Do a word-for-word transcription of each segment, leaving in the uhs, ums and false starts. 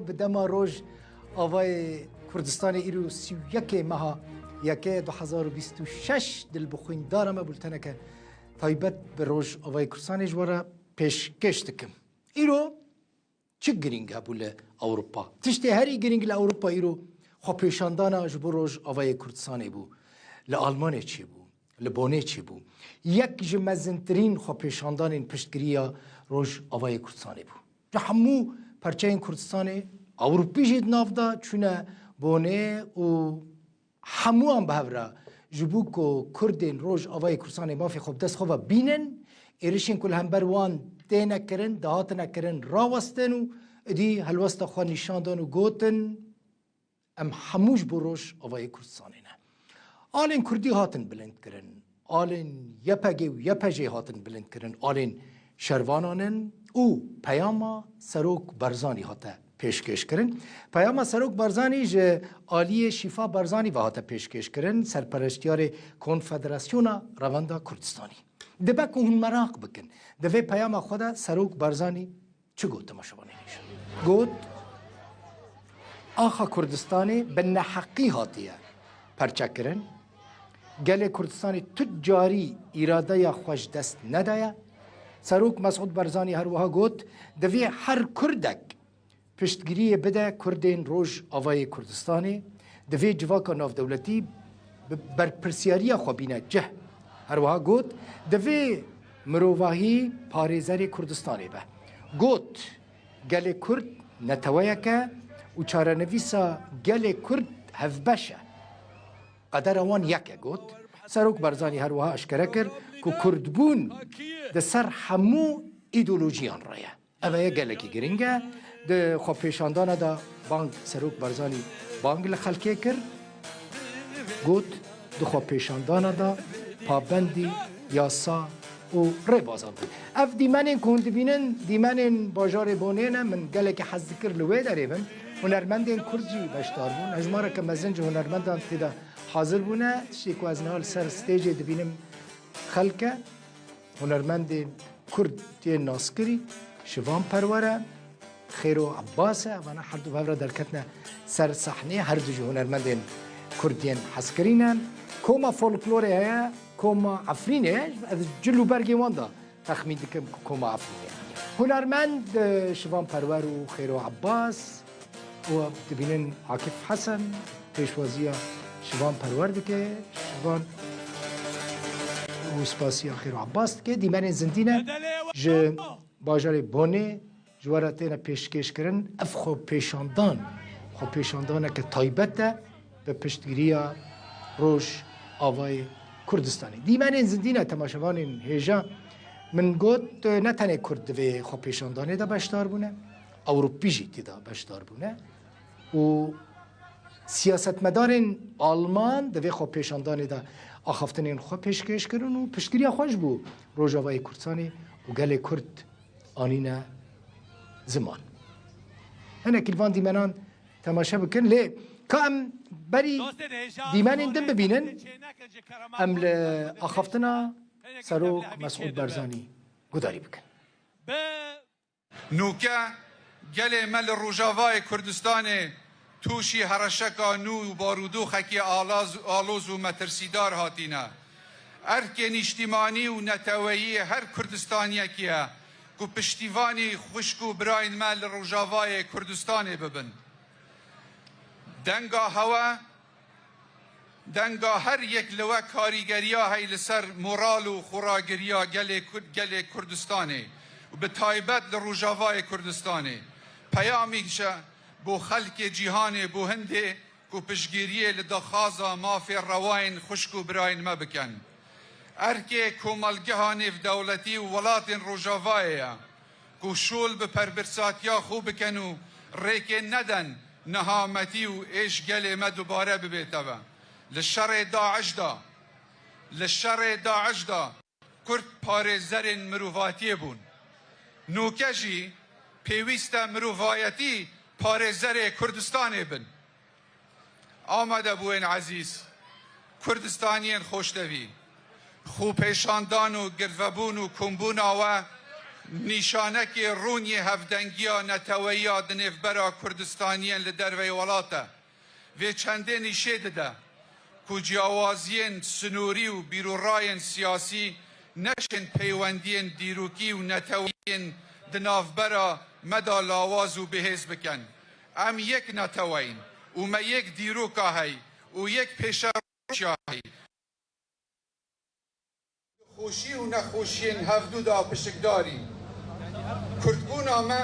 Bi dema Rojavayê Kurdistanê îro sî û yekê meha yekê du hezar û bîst û şeş dil bi xwîndara me bulteneke taybet bi Rojavayê Kurdistanê ji we re pêşkêş dikim. Îro çi girîng hebû li Ewropa? Tiştê herî girîng li Ewropa îro xwepêşandana ji bo Rojavayê Kurdistanê bû. Li Almanê çêbû, li Bonê çêbû. Yek ji mezintirîn xwepêşandanên piştgiriya Rojavayê Kurdistanê bû. Ji hemû perçeyên Kurdistanê, Ewropî jî di nav de çûne Bonê û hemûyan bi hev re ji bo ku Kurdên Rojavayê Kurdistanê mafê xwe bi dest xwe ve bînin, êrişên ku li hember wan têne kirin, dihatine kirin, rawestin û êdî helwesta xwe nîşan dan û gotin, em hemû ji bo Rojavayê Kurdistanê ne. Alên Kurdî hatin bilindkirin, alên Y P G û Y P J hatin bilindkirin, alên şervanan in û peyama Serok Barzanî hate pêşkêşkirin. Peyama Serok Barzanî ji aliyê Şîfa Barzanî ve hate pêşkêşkirin, serpereştiyarê Konfederasyona Revenda Kurdistanî. Dibe ku hûn meraq bikin, di vê peyama xwe de Serok Barzanî çi got temaşevanên hêja? Got, Axa Kurdistanê bi neheqî hatiye perçekirin. Gelê Kurdistanê tu carî îradeya xwe ji dest nedaye. Serok Mesûd Barzanî her wiha got, divê her Kurdek piştgiriyê bide Kurdên Rojavayê Kurdistanê, divê civaka navdewletî bi berpirsiyariya xwe bîne cih. Her wiha got, divê mirovahî parêzerê Kurdistanê be. Got, gelê Kurd neteweyek e û çarenivîsa gelê Kurd hevbeş e. Qedera wan yek e, got. Serok Barzanî her wiha eşkere kir ku Kurdbûn di ser hemû îdeolojiyan re ye. Ev heye gelekî girîng e. Di xwepêşandana de bang Serok Barzanî bang li xelkê kir. Got, di xwepêşandana de pabendî yasa û rêbazan bû. Ev dîmenên ku hûn dibînin, dîmenên bajarê Bonê ne, min gelekî hez dikir li wê derê bim. Hunermendên Kurd jî beşdar bûn. Hejmareke mezin ji hunermendan tê de hazir bûne. Tiştê ku ez niha li ser stêjê dibînim xelk e. Hunermendên Kurd yên naskirî Şivan Perwer e, Xêro Ebbas e, evana her du bi hev re derketine ser sahneyê, her du jî hunermendên Kurd yên hezkirî ne. Koma folklorê heye, koma Efrînê, ez cil û bergên wan de texmîn dikim ku koma Efrînê. Hunermend, e, Şivan Perwer û Xêro Ebbas, û dibînin Akif Hesen pêşwaziya Şivan Perwer dike, Şivan û spasiya Xêro Abbas dike. Dîmenên zindî ne ji bajarê Bonê ji we re têne pêşkêşkirin. Ev xwepêşandan, xwepêşandaneke taybet e bi piştgiriya Rojavayê Kurdistanê. Dîmenên zindî ne temaşevanên hêja, min got, ne tenê Kurd di vê xwepêşandanê de beşdar bûne. Ewropî jî tê de beşdar bûne û siyasetmedarên Alman di vê xwepêşandanê de axaftinên xwe pêşkêş kirin û piştgiriya xwe ji bo Rojavayê Kurdistanê û gelê Kurd anîne ziman. Hinekî li van dîmenan temaşe bikin, lê ka em berî dîmenên din bibînin, em li axaftina Serok Mesûd Barzanî gudarî bikin. Nûke gelê me li Rojavayê Kurdistanê tûşî hereşeka nû û barûdoxekî alaz, aloz û metirsîdar hatîne. Erkê nîştîmanî û neteweyî her Kurdistaniyekî ye ku piştîvanî xwişk û birayên me li Rojavayê Kurdistanê bibin. Denga hewe Denga her yek li we karîgeriya heye li ser moral û xweragiriya gelê Kurd, gelê Kurdistanê û bi taybet li Rojavayê Kurdistanê. Peyamî ji bo xelkê cîhanê bo hindê ku piştgiriyê li daxwaza mafê rewayên xwişk û birayên me bikin. Erkê komelgeha nêvdewletî û welatên Rojavayê ye. Ku şol bi perbirsatiya xwe bikin û rêkê neden nihametî û êş gelê me dubare bibêteve. Li şerê DAIŞ de, li şerê DAIŞ de Kurd parêzerên mirovatiyê bûn. Nûke jî pêwîst e mirovayetî parêzerê Kurdistanê bin. Amedebûyên ezîz, Kurdistaniyên xoştevî, xwepêşandan û girdvebûn û kombûna we Nîşanekê rûn yê hevdengiya neteweyiya di nêvbera Kurdistaniyên li derveyê welat e. Vê çendê nîşê dide ku ciyawaziyên sinûrî û bîrûrayên siyasî neşên peywendiyên dîrokî û neteweyên di navbera me de lawaz û bihêz bikin. Em yek neteweyin û me yek dîroka hey û yek pêşerojî ya hey. Xweşî û nexweşiyên hevdû de pişikdarî. Kurdbûna me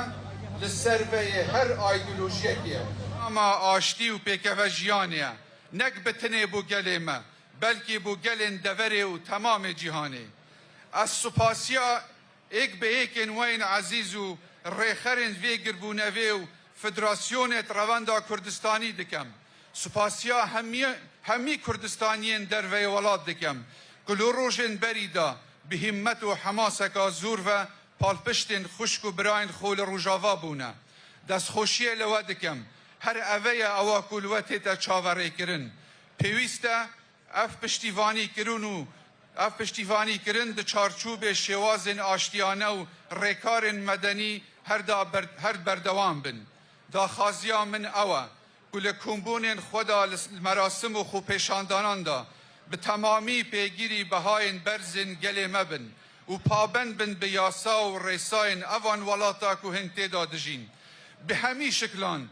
li ser veyê her aydolojiyekê ye. Ama aştî û pêkeve jiyanê ye. Nek bi tinê bo gelê me, belkî bo gelên deverê û temamê cîhanê. Ez supasiya êk bi êkên we yên ezîz û rêxerên vê girbûnevê û federasyonê di Revenda Kurdistanî dikim. Supasiya hemî, hemî Kurdistaniyên derveyê welat dikim ku li rojên berî de bi hîmmet û hemaseka zor ve palpiştên xwişk û birayên xwe li Rojava bûne. Destxweşiyê li we dikim. Her eve ye ewa ku li we tête çaverêkirin. Pêwîst e ev piştîvanî kirin û ev piştîvanî kirin di çarçûbê şêwazên aştiyane û rêkarên medenî her da ber-, her berdewam bin. Daxwaziya min ew e ku li kombûnên xwe de li s-, li merasim û xwepêşandanan de bi temamî pêgirî bihayên berzên gelê me bin û pabend bin bi yasa û rêsayên evan welata ku hûn tê de dijîn. Bi hemî şiklan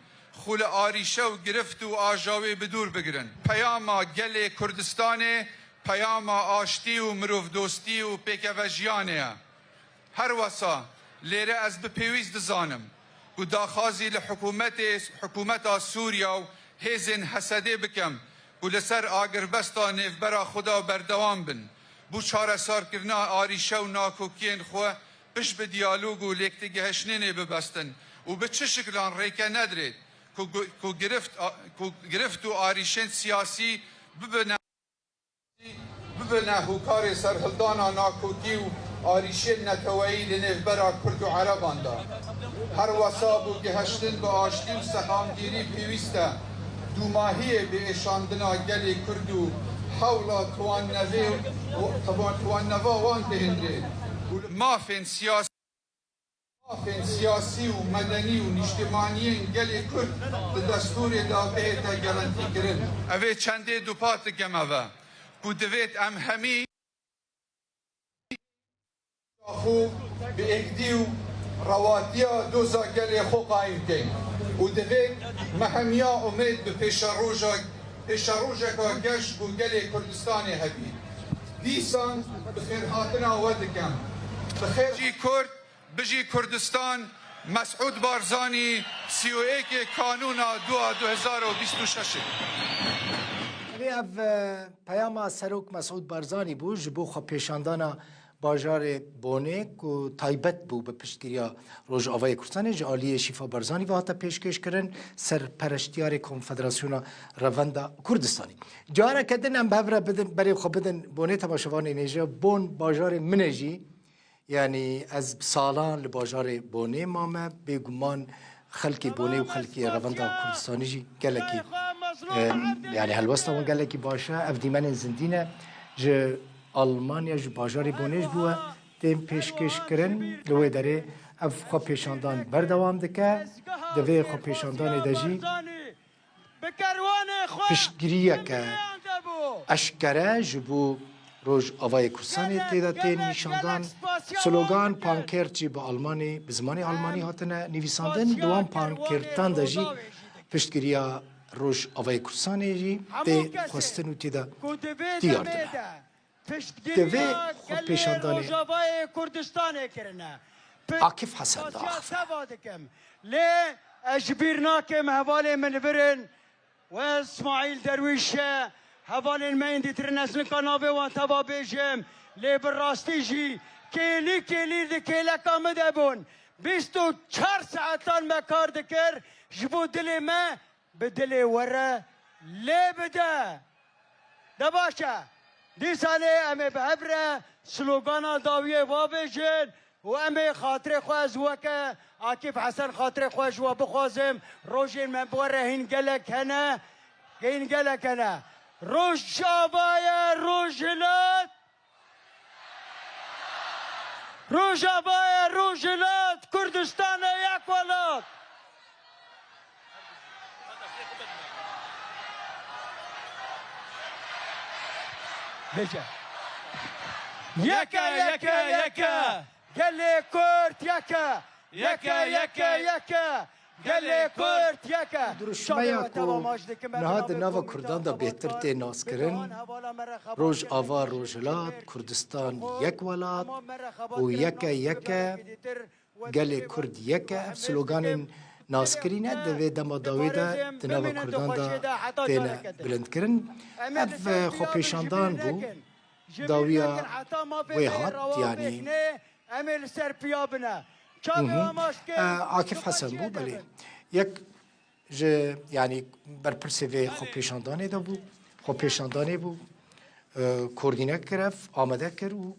xwe li arîşe û girift û ajawê bi dûr bigirin. Peyama gelê Kurdistanê peyama aştî û mirovdostî û pêkevejiyanê ye. Her wesa lêre ez bi pêwîst dizanim ku daxwazî li hikûmetê, hikûmeta Sûriya û hêzên Hesedê bikim ku li ser agirbesta nêvbera xwe de berdewam bin bo çareserkirina arîşe û nakokiyên xwe pişt bi diyalog û lêktigihiştinê bibestin û bi çi şiklan rêke nedrêt ku, ku girift, ku girift û arîşên siyasî bibine bibine hokarê serhildana nakokî û arîşên neteweyî li nêvbera Kurd û Ereban de. Her wesa bo gihiştin bi aştî û sehamgîrî pêwîst e dûmahiyê bi êşandina gelê Kurd û hewla tiwannevê û tiwan-, tiwanneva wan bihindrê û li mafên siyasî Mafên siyasî û medenî û nîştimaniyên gelê Kurd di destûrê de bihête gerentîkirin. Ev ê çendê dupat dikim ev e ku divêt em hemî xwe bi êkdî û rewatiya doza gelê xwe qayîm bikeyn û divêt me hemiya umêd bi pêşeroja, pêşerojeka geş bo gelê Kurdistanê hebî. Dîsan bi xêrhatina we dikim. Bi xêr. Jî Kurd. Bijî Kurdistan, Mesûd Barzanî, sî û êkê Kanûna dua du hezar û bîst û şeş. Ev, ev, e, peyama Serok Mesûd Barzanî bû ji bo xwepêşandana bajarê Bonê ku taybet bû bi piştgiriya Rojavayê Kurdistanê ji aliyê Şîfa Barzanî ve hate pêşkêş kirin, serpereştiyarê Konfederasyona Revenda Kurdistanî. Careke din em bi hev re bidin, berê xwe bidin Bonê, temaşevanê nêje Bon bajarê min e jî. Yanî ez salan li bajarê Bonê mame, bêguman xelkê Bonê û xelkê Revenda Kurdistanî jî gelekî, e, yanî helwesta wan gelekî baş e. Ev dîmenên zindî ne ji Almanya, ji bajarê Bonê ji bo we tên pêşkêş kirin. Li wê derê ev xwepêşandan berdewam dike. Di vê xwepêşandanê de jî Bi kerwanê xwe piştgiriyeke eşkere ji bo Rojavayê Kurdistanê tê de tên nîşandan. Slogan, pankêrt jî bi almanî, bi zimanê almanî hatine nivîsandin. Di wan pankêrtan de jî piştgiriya Rojavayê Kurdistanê jî tê xwestin û tê de diyar dibin. Divê xwepêşandanê Rojavayê Kurdistanê kirine. Akif Hesen diaxive. Teva dikim. Lê ez ji bîr nakim hevalê min li vir in. We Smaîl Derwîş e. Hevalên me yên dîtirin ez nika navê wan teva bêjim. Lê bi rastî jî kêlî kêlî di kêleka min de bûn. Bîst û çar saetan me kar dikir. Ji bo dilê me bi dilê we re lê bide. De baş e. Dîsa lê em ê bi hev re slogana dawiyê vabêjin û em ê xatirê xwe, ez weke Akîf Hesen xatirê xwe ji we bixwazim, rojên me bi we re hîn gelek hene, hîn gelek hene. Rojava ye, Rojhilat! Rojava ye, Rojhilat, Kurdistan e, yek welat. Bêje. Yek e, yek e, yek e. Gelê Kurd yek e. Yek e, yek e, yek e. Gelê Kurd yek e. Duruşmeya ku niha di nava Kurdan de bêhtir tê naskirin, Rojava, Rojhilat, Kurdistan yek welat û yek e, yek e, gelê Kurd yek e. Ev sloganên naskirî ne, di vê dema dawî de di nava Kurdan de têne bilindkirin. Ev, e, xwepêşandan bû, dawiya wê hat, yanî. Em ê li ser piya bine. Çavê amaşkê. E, Akif Hesen bû, belê. Yek ji, yanî, berpirsê vê xwepêşandanê de bû, xwepêşandanê bû. E, koordîne kir ev, amade kir û,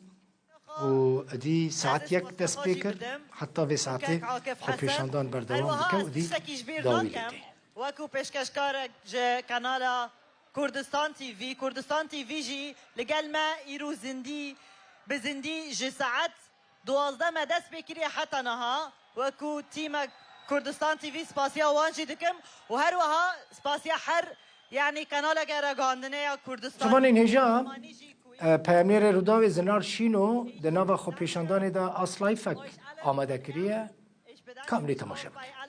û edî saet yek dest pê kir. Heta vê saetê xwepêşandan berdewam dike û dî dawî lê tê. Wekî pêşkeşkarek ji kanala Kurdistan T V, Kurdistan T V jî li gel me îro zindî, bi zindî ji saet duwazdeh me dest pê kiriye heta niha. Wekî tîmek Kurdistan T V spasiya wan jî dikim û her wiha spasiya her, yanî kanaleke ragihandinê ya Kurdistan. Ciwanên hêja, e, peyamnêrê Rûdawê Zinar Şîno di nava xwepêşandanê de aslayfek amade kiriye. Kamilî temaşe bikin.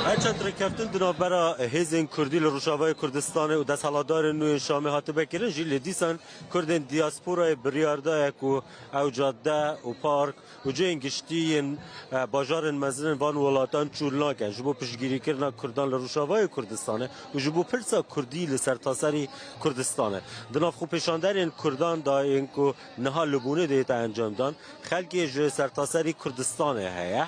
Her çend rêkeftin di navbera hêzên Kurdî li Rojavayê Kurdistanê û desthilatdarên nû yên Şamê hatibe kirin jî, lê dîsan Kurdên diyasporayê biryar daye ku ew cadde û park û cihên giştî yên, e, bajarên mezin ên van welatan çûl nakin ji bo piştgirîkirina Kurdan li Rojavayê Kurdistanê û ji bo pirsa Kurdî li sertaserî Kurdistanê. Di nav xwepêşanderên Kurdan de yên ku niha li Bonê dihête encamdan, xelkê ji sertaserî Kurdistanê heye.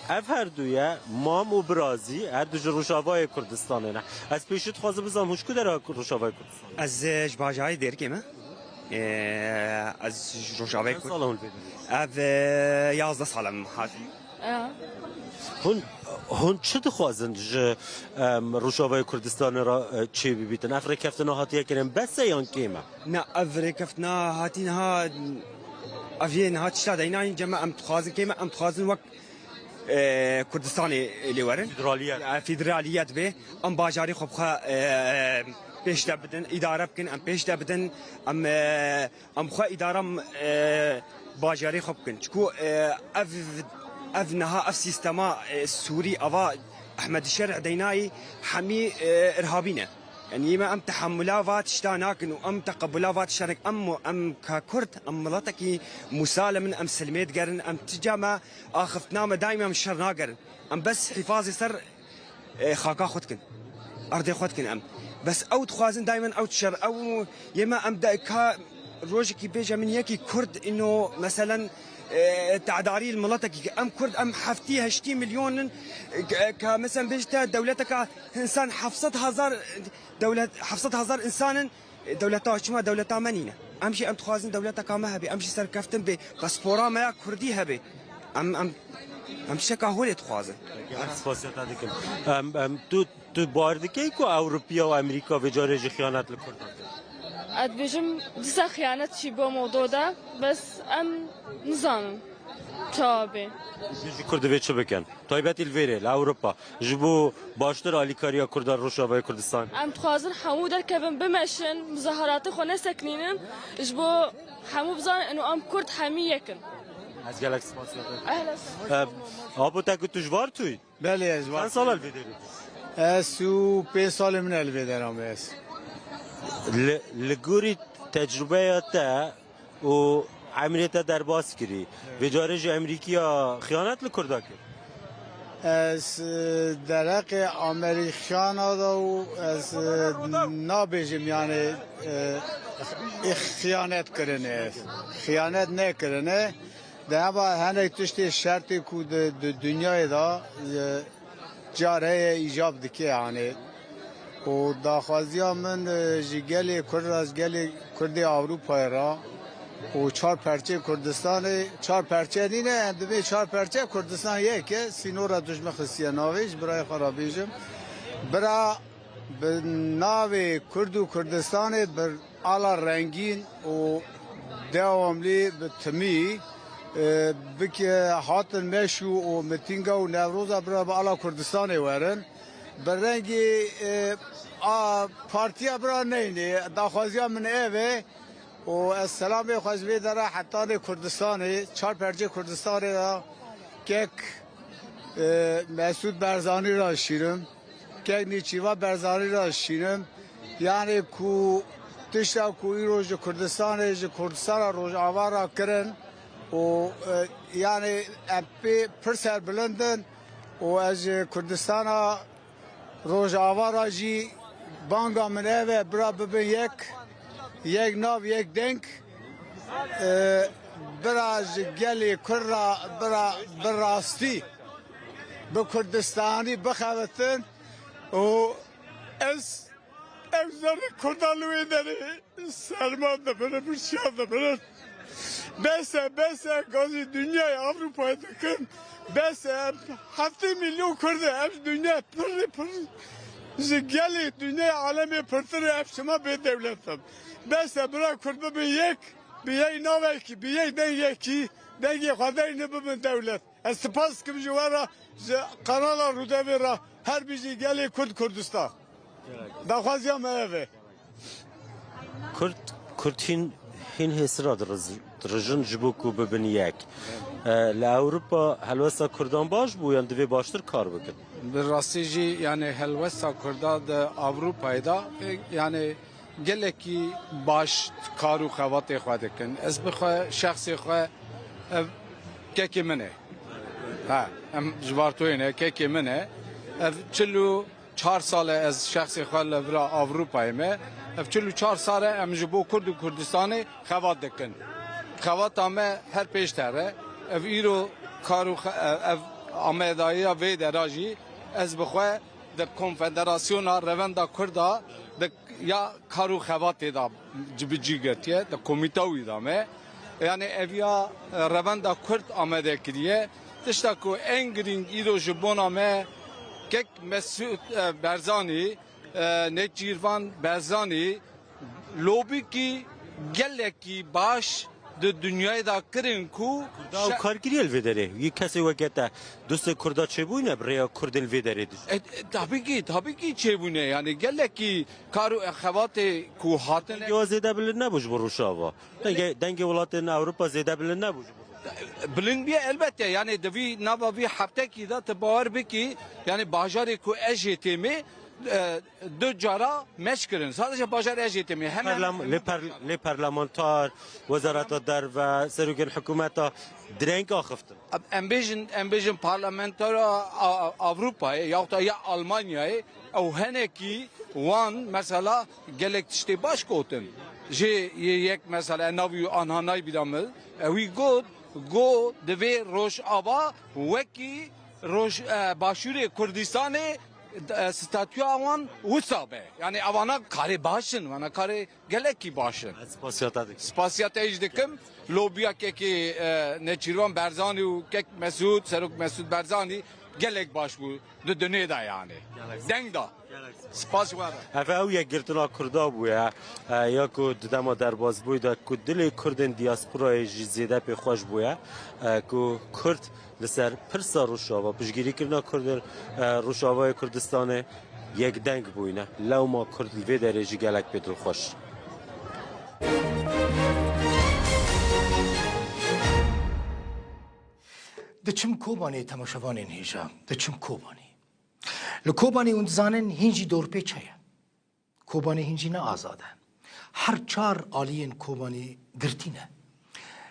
Ev her du ye, mam û birazî, her du ji Rojavayê Kurdistanê ne. Ez pêşî dixwazim bizanim hûn ji ku dera Rojavayê Kurdistanê? Ez, e, ji bajarê Dêrikê me. E, ez ji Rojavayê Kurd. Çend sala hûn li vê derê? Ev, e, yazdeh sala min hat. Ya. Hûn, hûn çi dixwazin ji, em, Rojavayê Kurdistanê re, e, çê bibîtin? Ev rêkeftina hatiye kirin bes e yan kêm e? Na, ev rêkeftina hatî niha, ev yê niha tişta deynayîn cem me, em dixwazin kêm e, em dixwazin wek, e, Kurdistanê lê werin. Federaliyet. Ya, federaliyet bê, em bajarê xwe bi xwe, e, pêş de bidin, îdare bikin, em pêş de bidin, em, e, em xwe îdara, e, bajarê xwe bikin. Çiku, e, ev, ev niha, ev sîstema, e, Sûrî, ava Ehmed Şerî deynayî hemî, e, irhabî ne. Yanî me em tehemula va tişta nakin û em teqebula va tişta nakin. Em, em ka Kurd, em miletekî musalem in, em silmê digerin, em ti cem e axiftina me daîm em şer nagerin. Em bes hîfazê ser, e, xaka xwe dikin. Erdê xwe dikin em. Bes ew dixwazin daîmen ew şer, ew yê me em de ka rojekî bêje min yekî Kurd ino meselen, e, tedarî li miletekî ke em Kurd em heftî heştî milyon in, e, ke, ke meselen bêje te dewleteka însan heft sed hezar dewlet, heft sed hezar însan in, e, dewleta, çima dewleta me nîne? Em jî em dixwazin dewleteka me hebe, em jî serkeftin bê, paspora me ya Kurdî hebe. Em, em, em tişteka holê dixwazin. Peki, her spasiya te dikim. Em, em, tu, tu bawer dikey ku Ewropiya û Amerîka vê carê jî xiyanet li Kurdan kir? Ez dibêjim dîsa xiyanet jî bo mewdo de, bes em nizanin çawa bê. Ji Kurd divê çi bikin? Taybetî li vêrê, li Ewropa, ji bo baştir alîkariya Kurdan Rojavayê Kurdistan. Em dixwazin hemû derkevin, bimeşin, muzaharatê xwe nesekinînin, ji bo hemû bizanin ino em Kurd hemî yek in. Ez gelek spasiya te dikim. Ehlen. Em, apo te ku tu ji Vartûyî? Belê, ez Vartûyî. Çend sala li vê derê? Ez sî û pênc salê min e li vê dera me ez. Li, li gorî tecrûbeya te û emrê te derbas kirî. Vê carê jî Amerîkiya xiyanet li Kurda kir. Ez, e, dereqê Amerîkana da û ez, e, nabêjim, yani, e, xiyanet kirine. Xiyanet nekirine. Dema hinek tiştê şertê ku di, di dinyayê da, e, car heye îcab dike, yani. Û daxwaziya min, e, ji gelê Kurd re, ji gelê Kurdê Ewropayê re û çar perçeyê Kurdistanê, çar perçe nîne, divê çar perçe Kurdistan yek e, sînora dijmin xistiye navê, ji birayê xwe re bêjim. Bira bi navê Kurd û Kurdistanê bi ala rengîn û Dewamlî bi timî, e, bike hatin meşû û mitînga û Newroza bira bi ala Kurdistanê werin. Bi rengî, e, a partiya bira neynê. Daxwaziya min ev e û ez selamê xwe ji vê dera hetanê Kurdistanê, çar perçê Kurdistanê de kek, e, Mesûd Berzanî re şîrim. Kek Nêçîrvan Berzanî re şînim. Yanî ku tişta ku îro ji Kurdistanê, ji Kurdistana Rojava re kirin û, e, yanî em pê pir serbilind in û ez ji Kurdistana Rojava re jî banga min ev e, bira bibin yek, yek nav, yek deng, e, bira ji gelê Kurd re, bira bi rastî bi Kurdistanî bixebitin û ez ev zerrê Kurda li wê derê serma dibin, birçiya dibin. Bes e, bes e, gazî dinyayê Ewropayê dikin. Bes e, em heftê milyon Kurd e, ev dinya pir pir ji gelê dinyayê alemê pirtir e, ev çima bê dewlet in. Bes e, bira Kurd bibin yek, bi yek navekî, bi yek dengekî, dengê xwe deyne bibin dewlet. Ez spas dikim ji we re, ji kanala Rûdevê re, her bijî gelê Kurd Kurdistan. Daxwaziya me ev e. Kurd, Kurd hîn, hîn hêsira diriz-, dirijin ji bo ku bibin yek. E, li Ewropa helwesta Kurdan baş bû yan divê baştir kar bikin? Bi rastî jî, yanî helwesta Kurda di Ewropayê de, e, yanî gelekî baş kar û xebatê xwe dikin. Ez bi xwe, şexsê xwe, ev kekê min e. Ha, em ji Vartoyê ne, kekê min e. Ev çil û çar sal e ez şexsê xwe li vira Ewropayê me. Ev çil û çar sal e em ji bo Kurd û Kurdistanê xebat dikin. Xebata me her pêş de re. Ev îro kar û xe-, ev amedayiya vê dera jî ez bi xwe di Konfederasyona Revenda Kurda di ya kar û xebatê de ci bi cî girtiye, di komîta wî de me. Yanî eviya, e, Revenda Kurd amade kiriye. Tişta ku en girîng îro ji bona me kek Mesûd, e, Berzanî, e, Nêçîrvan Berzanî, lobîkî gelekî baş di dinyayê de kirin ku Kurda ew şe- kar kiriye li vê derê. Yê kesê weke te dostê Kurda çêbûyî ne bi rêya Kurdên vê derê dijî. E, e, tabii ki, tabii ki çêbûne. Yanî gelekî kar û xebatê ku hatine. Dengê we zêde bilind nebû ji bo Rojava. Dengê, dengê welatên Ewropa zêde bilind nebû ji bo Rojava. Bilind bûye elbette. Yanî di vî nava vî heftekî de tu bawer bikî, yanî bajarê ku ez jê têmê, e, du cara meç kirin. Sadece bajarê ez jê têmê. Hemen Parlam-, lê par-, lê parlamenter, wezareta derve, serokên hikûmeta direng axiftin. Em bêjin, em bêjin parlamentera A-, A-, Avrupayê yahut da ya Almanyayê, ew henekî wan mesela gelek tiştê baş gotin. Jê yê yek mesela navî anha naybîra min, ewî got, got divê Rojava wekî Roj-, e, Başûrê Kurdistanê, e, statûya wan wisa be. Yanî evana karê baş in, vana karê gelekî baş in. Ez spasiya te dikim. Spasiya te jî dikim. Lobiya kekê, e, Nêçîrvan Berzanî û kek Mesûd, Serok Mesûd Berzanî gelek baş bû di dunê de yanî. Gelek. Deng da. Gelek. Spas ji we re. Ev ew yekgirtina Kurda bûye, e, ya ku di dema derbasbûyî de ku dilê Kurdên diasporayê jî zêde pê xweş bûye, e, ku Kurd li ser pirsa Rojava, piştgirîkirina Kurdên, e, Rojavayê Kurdistanê yekdeng bûyne. Lewma Kurd li vê derê jî gelek pê dilxweş. Diçim Kobanê, temaşevanên hêja, diçim Kobanê. Li Kobanê hûn dizanin hîn jî dorpêç heye. Kobanê hîn jî ne azad e. Her çar aliyên Kobanê girtî ne.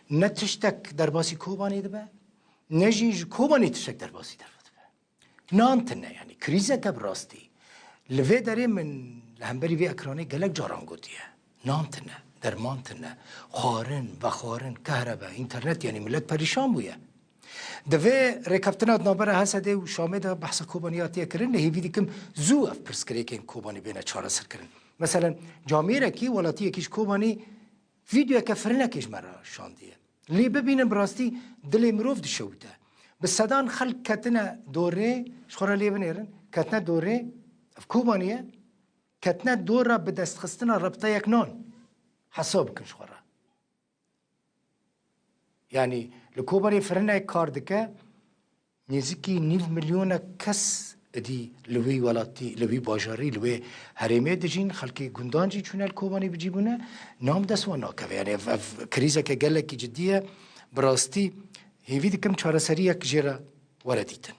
Ne tiştek derbasî Kobanê dibe, ne jî ji Kobanê tiştek derbasî derve dibe. Nan tune, yanî krîzeke bi rastî. Li vê derê min li hemberî vê ekranê gelek caran gotiye. Nan tune, derman tune, xwarin, vexwarin, kehrebe, înternet, yanî milet perîşan bûye. Di vê rêkeftina di navbera H S D û Şamê de behsa Kobanî hatiye kirin, lê hêvî dikim zû ev pirsgirêkên Kobanî bêne çareserkirin. Meselen, camêrekî welatiyekî ji Kobanî vîdeoyeke firinekê ji me re şandiye. Lê bibînin bi rastî dilê mirov dişewite. Bi sedan xelk ketine dorê, ji xwe re lê binêrin, ketine dorê, ev Kobanî ye, ketine dora bidestxistina rebiteyek nan. Hesab bikin ji xwe re. Yanî li Kobanê firnek kar dike, nêzîkî nîv milyonek kes êdî li wî welatî, li wî bajarî, li wê herêmê dijîn, xelkê gundan jî çûne li Kobanê bi cî bûne, nam dest wan nakeve. Yanî ev, ev krîzeke gelekî cidî ye. Bi rastî hêvî dikim çareseriyek jê re were dîtin.